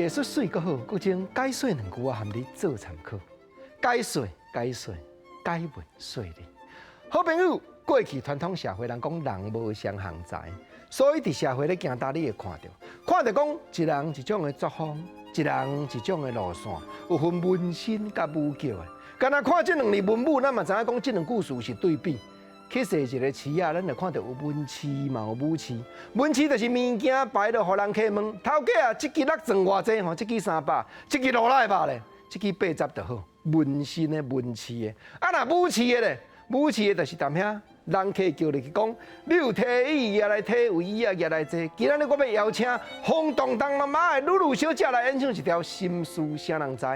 藝術媠閣好，閣將解說兩句我含你做參考。解說解說解文說理。好朋友，過去傳統社會人講人無雙項才，所以佇社會咧行踏，你會看著，看著講一人一種的作風，一人一種的路線，有分文身佮武腳的。干焦看這兩字文武，咱嘛知影講這兩句事是對比。去踅一個市仔，咱就看著有文市嘛有武市。文市就是物件擺落予人客問，頭家啊，這支六鑽偌濟吼，這支300，這支500咧，這支80就好。文身的文市的，啊若武市的咧，武市的就是踮遐人客叫入去講，你有提椅舉來提位椅仔舉來坐。今仔日我欲邀請轟動東南亞的露露小姐來演唱一條《心事啥人知》。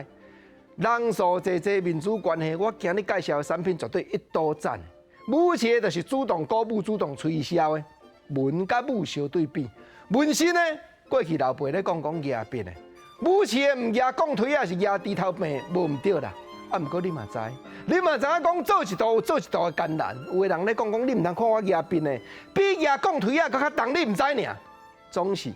人數濟濟，民主關係，我今日介紹的產品絕對一刀斬。武市的就是主動鼓舞、主動推銷的，文佮武相對比。文身呢，過去老輩咧講講舉筆的，武市的毋舉鋼槌仔，是舉豬頭柄，無毋對啦。啊，毋過你嘛知，你嘛知影講做一道有做一道的艱難。有的人咧講講，你毋通看我舉筆的，比舉鋼槌仔閣較重，你毋知爾。總是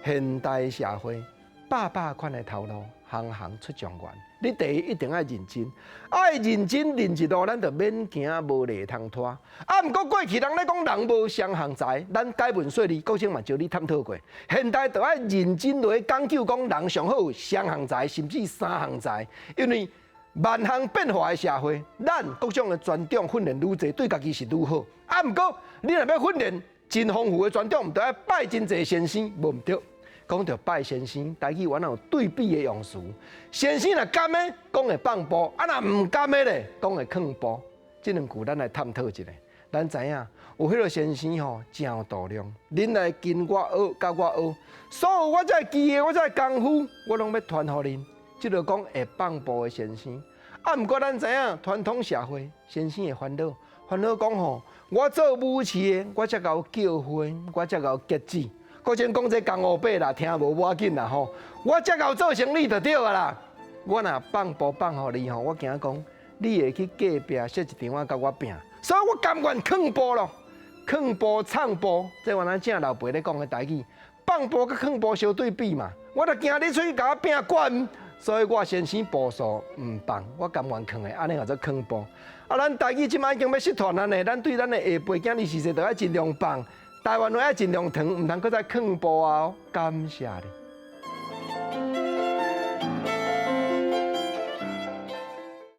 現代社會百百款的頭路，行行出狀元。你第一一定愛認真，愛認真認一路，咱就免驚無路通拖。啊，毋過過去人咧講人無雙項才，咱解文說理，國生嘛招你探討過。現代就愛認真落去講究，講人上好有雙項才，甚至三項才，因為萬項變化的社會，咱各種的專長訓練愈濟，對家己是愈好。啊，毋過你若欲訓練真豐富的專長，毋著愛拜真濟先生，無毋對。講著拜先生，台語原來有對比的用詞。先生若甘的，講會放步；啊，若毋甘的咧，講會囥步。這兩句咱來探討一下。咱知影有彼个先生吼，真有度量。恁來跟我學，佮我學，所有我這技藝，我這功夫，我攏欲傳予恁。這就講會放步的先生。啊，毋過咱知影傳統社會，先生會煩惱，煩惱講吼，我做武市的，我才𠢕叫花，我才𠢕結子。閣前講這江湖伯啦，聽無無要緊啦吼。我才𠢕做生理就對啊啦。我若放步放予你吼，我驚講你會去隔壁設一場仔佮我拚，所以我甘願囥步咯。囥步、藏步，這原來正老輩咧講的台語。放步佮囥步相對比嘛。我就驚你出去共我拚懸，所以我先生步數毋放，我甘願囥的，按呢叫做囥步。啊，咱台語這擺已經欲失傳啊呢，咱對咱的下輩囝兒時勢，著愛盡量放。台灣話愛盡量傳，毋通閣再囥步啊！感謝你。